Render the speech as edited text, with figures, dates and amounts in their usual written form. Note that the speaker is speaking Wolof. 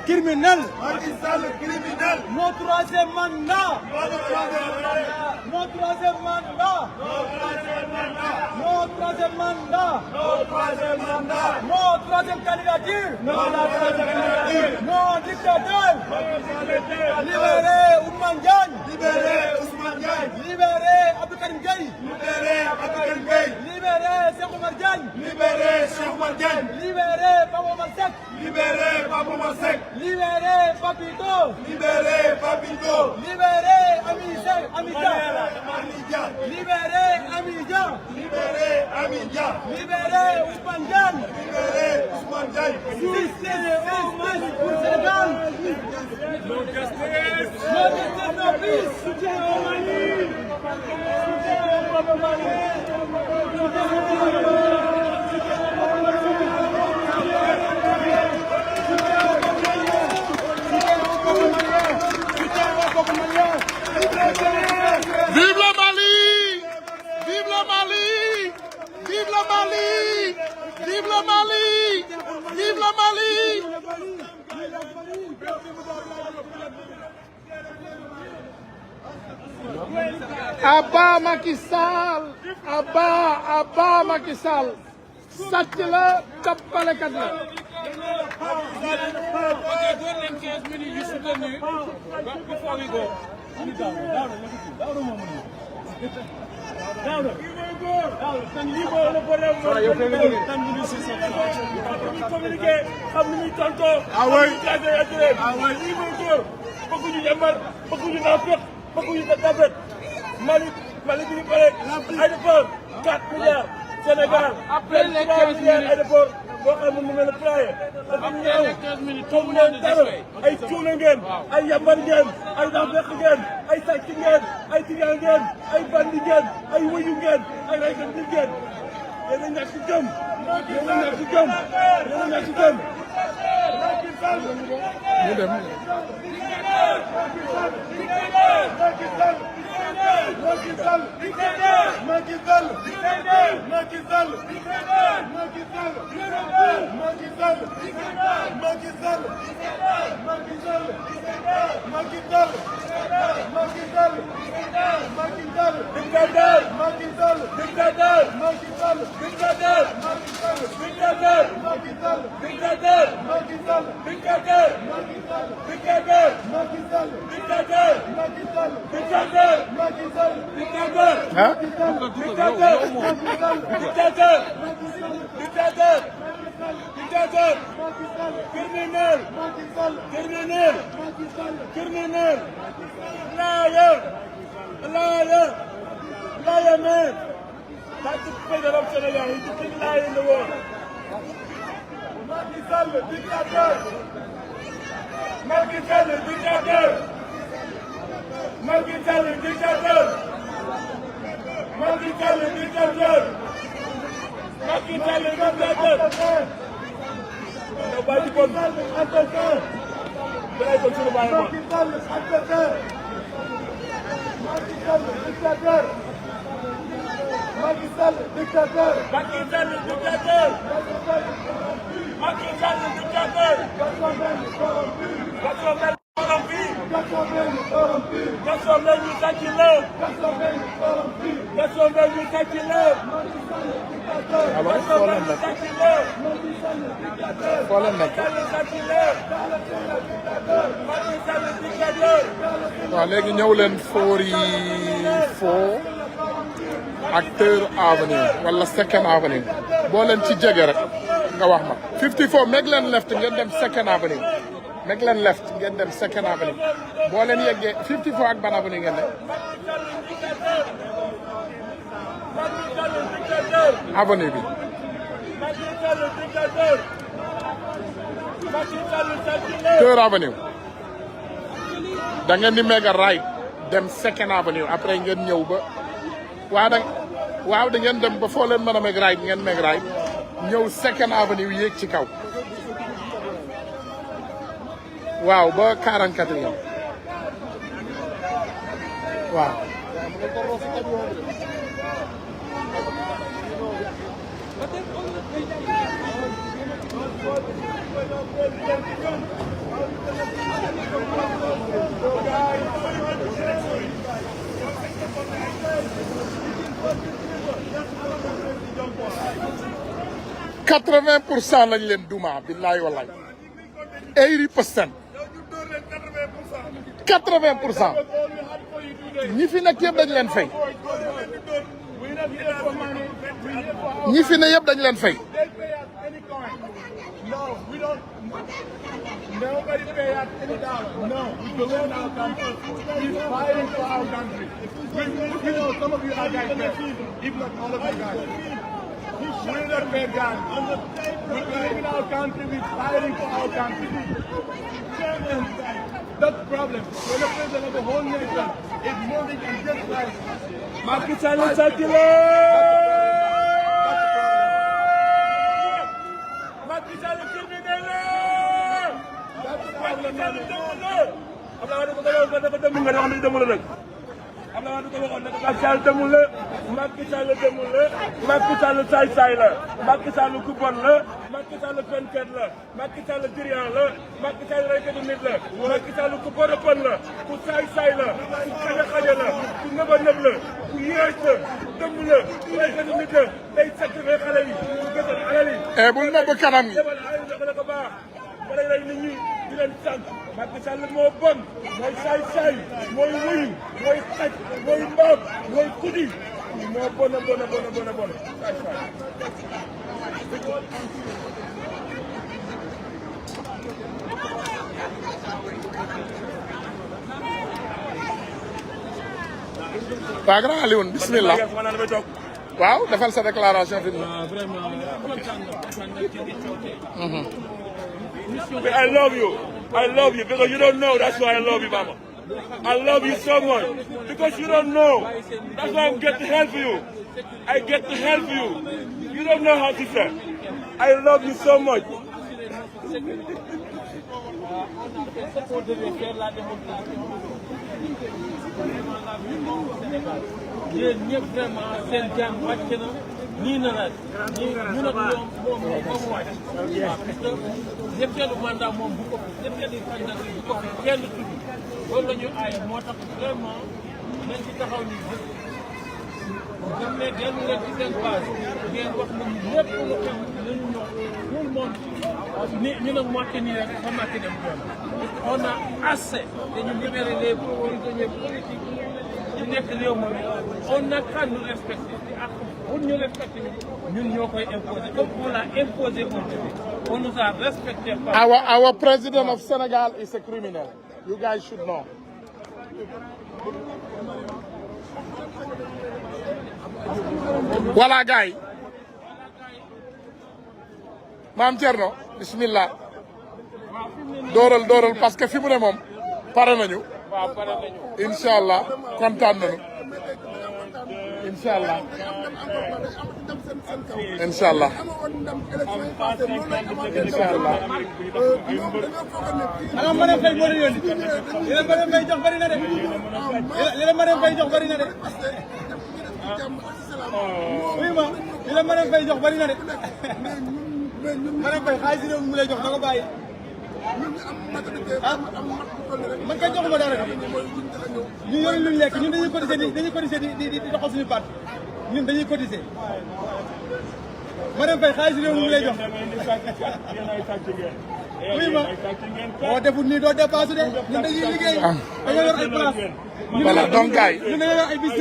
criminel. Macky Sall criminel. Mon troisième mandat. Mon troisième mandat. Mon troisième mandat. Mon troisième candidature. Mon dictateur. Libérez Ousmane Diagne. Libérez Abdou Karim Gueye. Libérez Cheikh Oumar Diagne. Libérez Pape Oumar Seck. Libérez Papito. Libérez Amidia. Libérez Amidia. Libérez Ousmane Diagne. Justice pour Sénégal. No justice, no peace. Soutien au Mali. Soutien au peuple malien. Vive le Mali! Vive le Mali! Vive le Mali! Vive le Mali! Vive le Mali! Abba Macky Sall! Abba Macky Sall! Sàcc la tappalekat la. Mali bi ñu pare aéroport 4 milliards Sénégal après les 15 milliards aéroport boo xam ne mu mel ne ployé dafa ñëw comme leen dara ay cuuna ngeen ay yambar ngeen ay naafeq ngeen ay sàcc ngeen ay tiga ngeen ay bandi ngeen ay wëyu ngeen ay raykat ngeen yéen a ñàkk ci jëm yéen a ñàkk ci jëm yéen a ñàkk ci jëm ñu dem Macky Sall dictateur. Macky Sall dictateur. Macky Sall dictateur. Macky Sall dictateur. Macky Sall dictateur. Macky Sall dictateur. Macky Sall dictateur. Macky Sall dictateur. Macky Sall dictateur. Macky Sall dictateur. Macky Sall dictateur. Macky Sall dictateur. Macky Sall dictateur. Macky Sall dictateur. Macky Sall dictateur. Macky Sall dictateur. Macky Sall dictateur. Macky Sall dictateur. Macky Sall dictateur. ah Dictateur. Dictateur. Dictateur. Dictateur. Criminel. Criminel. Criminel. Liar. Liar. Liar man. That's the president of Senegal. He's the big liar in the world. Macky Sall dictateur. Macky Sall dictateur. Macky Sall dictateur. Macky Sall dictateur. Macky Sall dictateur. yow bàyyi ci bon balay ko suñu bàyyi Macky Sall dictateur. Macky Sall dictateur. Macky Sall dictateur. Macky Sall dictateur. Macky Sall dictateur. Gaston Mbengue ñu sàcc la. Gaston Mbengue ñu sàcc la. alors foo leen nekk foo leen nekk waaw léegi ñëw leen Fori foo Acteur Avenue wala Second Avenue boo leen ci jege rek nga wax ma 54 meg leen left ngeen dem Second Avenue meg leen left ngeen dem Second Avenue boo leen yeggee 54 ak ban avenue ngeen ne avenue bi Third Avenue da ngeen di mega right dem Second Avenue après ngeen ñëw ba waaw da ngeen dem ba foo leen mën a meg right ngeen meg right ñëw Second Avenue yéeg ci kaw waaw ba 44e waaw %80 lañ leen duma billahi wallahi 80%. 80%. ñi fi nekk yëpp dañ leen fay. ñi fi ne yëpp dañ leen fay. Nobody pay us any dollar. No, we believe in our country. We're fighting for our country. We know some of you are guys there, if not all of you guys. We're not bad guys. We believe in our country. We're fighting for our country. That's the problem. When the president of the whole nation is moving and just like Macky Sall circular. Macky Sall criminel. Macky Sall demul la. Abdoulaye Wade ko dafa dem nga wax ni demul la nag. Abdoulaye Wade ko waxoon ne Macky Sall demul la. Macky Sall demul la. Macky Sall saay-saay la. Macky Sall ku bon la. Macky Sall fenkat la. Macky Sall diriyan la. Macky Sall reykatu nit la. Macky Sall ku bon a bon la. ku saay-saay la. ku xaja-xaja la. ku nëba-nëb la. ku yéex la. dëmm la. ku reykatu nit la. day sacrifier xale yi. ku gësal alal yi. bul nëbb kanam yi. defal alal yi la ko baax. wala rey nit ñi di leen sant. Macky Sall moo bon. mooy saay-saay. mooy wuyu. mooy xaj. mooy mbaam. mooy kudi. moo bon a bon a bon a bon a bon. saay-saay. waa grand Alioune bismillah. waaw defal sa déclaration fi mu. I love you. I love you because you don't know. That's why I love you, Mama. I love you so much because you don't know. That's why I get to help you. I get to help you. You don't know how to say. I love you so much. yéen ñëpp vraiment seen jàng wàcc na nii na la ñu nag moom mu wàcc waaw parce que ñetteelu mandat moom bu ko ñetteelu mandat bu ko kenn tudd loolu la ñu aaye moo tax vraiment nañ ci taxaw ni dem ne dellu leen ci seen base ngeen wax nañu lépp lu xam nañu ñëw tout le monde ni ñu nag moitié nii rek ba moitié dem doon on a assez dañu libéré les prisonniers politiques ci nekk réew mi on n'a qu'à nous respecter ak pour ñu respecter ñun ñoo koy imposer comme on l'a imposé aujourd'hui on nous a respecté par Our president of Senegal is a criminal. You guys should know. Voilà gars yi. Maam Thierno bismillah. dooral parce que fi mu ne moom pare nañu. waaw pare nañu incha allah kontaan nañu. incha allah. incha allah. incha allah. ana Marème Faye moo leen yónni li leen Marème Faye jox bari na de li leen Marème Faye jox bari na de oui ma li leen Marème Faye jox bari na de Marème Faye xaalis réew mi mu lay jox da ko bàyyi ah man kay joxuma dara ñu yore luñ lekk ñun dañuy cotiser di doxal suñu baat ñun dañuy cotiser Marème Faye xaalis réew mi mu lay jox oui ma boo deful nii doo dépassé de ñun dañuy liggéey dañoo yor ay place voilà donc gars yi ñun dañoo yor ay business